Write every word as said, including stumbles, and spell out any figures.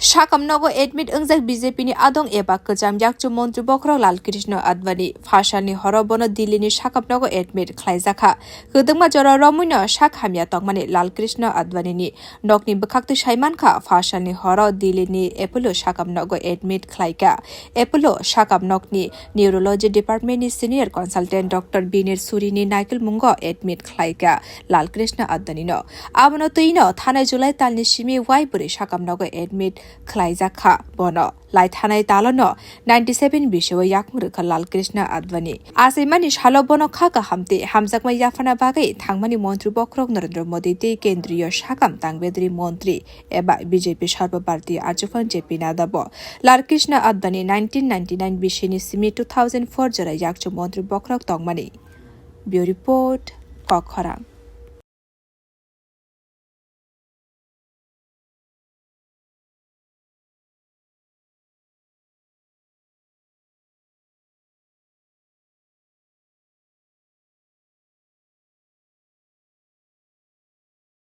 Sakam nogo admit wngjak B J P ni adong eba kwcham yakchu montri bokhorok Lal Krishna Advani. Phasalni horo bono Delhi ni sakam nogo admit khlaijakha. Kwdwkma jora romwino sak hamya tongmani Lal Krishna Advani ni nokni bwkhaktwi saimankha, phasalni horo Delhi ni Apollo sakam nogo admit khlaikha. Apollo sakam nokni Neurology Department ni Senior Consultant Doctor Binir Suri ni naikolmungo admit khlaikha Lal Krishna Advani no. Abono twino thanai July talni simi wai bwrwi sakam nogo admit khlaijakha bono. Lai thanai talono ninety seven bisio yakung rwkha Lal Krishna Advani. Achaimani salo bono kha kaham tei hamjakma yaphana bagwi thangmani montri bokhorok Narendra Modi tei kendriyo sakam tangbedri montri eba B J P Sarba Bharatiya Achuphang J P Nadda bo Lal Krishna Advani nineteen ninety nine bisini simi two thousand four jora yakchu montri bokhorok tongmani. Bureau Report, Kokkhorang.